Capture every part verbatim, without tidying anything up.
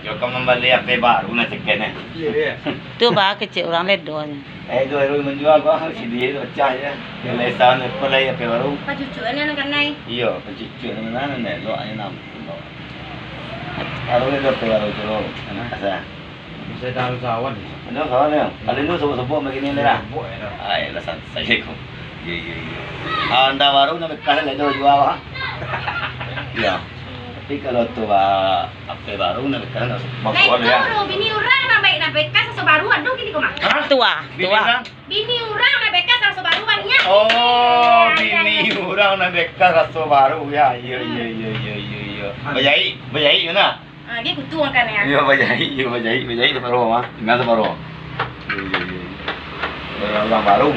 Yo ka mambali H P baru nah, cekenyo. Iyo, iyo. Tu bah kecek urang ledo nyo. Eh, tu baru manjua ko, C D tu pacah je. Yang lesan tu pun lai H P baru. Pacucuk ni anak kanai. Iyo, pacucuk ni mana ni? Lo ni nam. Baru ni H P baru tu lo. Asa. Bisa dalam sawan ni. Dalam sawan ni. Kalau dulu sobok-sobok begini ni lah. Sobok ya. Ai, lah santai ko. Iyo, iyo, iyo. Honda baru nak bekas lah tu jua, ha. Iyo. Tapi kalau tu, bah, H P baru nak bekas nak sobok. Nah, itu ya. Bini urang nak baik nak bekas aso baru ado kini ko mah. Hah? Tua, bini tua. Urang? Bini urang nak bekas aso baru bang ya. Oh, bini urang nak bekas aso baru ya. Iyo, iyo, iyo, iyo, iyo, iyo. Bajaik, bajaik mana? Ah, dia kutu makan ya. Iyo, bajaik, iyo, bajaik, bajaik saparuah mah. Tinggal saparuah. Iyo, iyo, iyo, iyo. Urang, urang baru,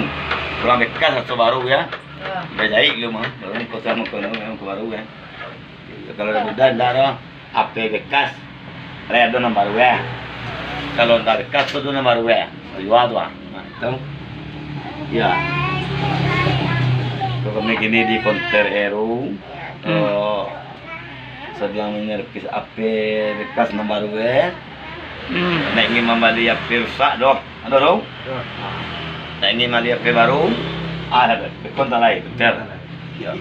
urang bekas aso baru ya. Ah. Bajaik lu mah, baru kau sama kau nak baru ya. Kalau dah muda, ndak ado H P bekas, lai ado nan baru, eh. Kalau ndak bekas, tu, tu nan baru, eh. Jua tu, ah. Nah, itu. Ya. Kalau kami kini di konter Eru, eh, sadiang menyervis H P bekas nan baru, eh. Hmm. Nak ingin mambali H P rusak, doh. Ado, doh? Nak ingin mambali H P baru, ah, ado. Kontak lai, konter. Ya.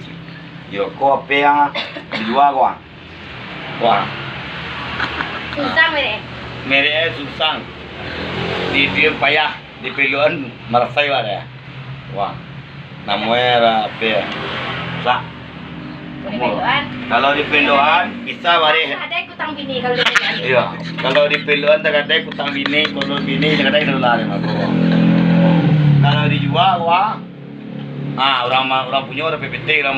Yo, ko H P yang dijua ko, ah. Wah. Samsung merek. Merek Samsung. Di, di payah, di peluan marasai wak deh. Wah. Namonyo lah H P. Sak. Di peluan. Kalau di peluan, bisa bareh. Ada kutang bini kalau di peluan. Iya. Kalau di peluan, takadai kutang bini, kalau bini, takadai salulah ni, mako. Kalau dijua, wah. Ah, urang ma-, urang punyo, urang P P T, urang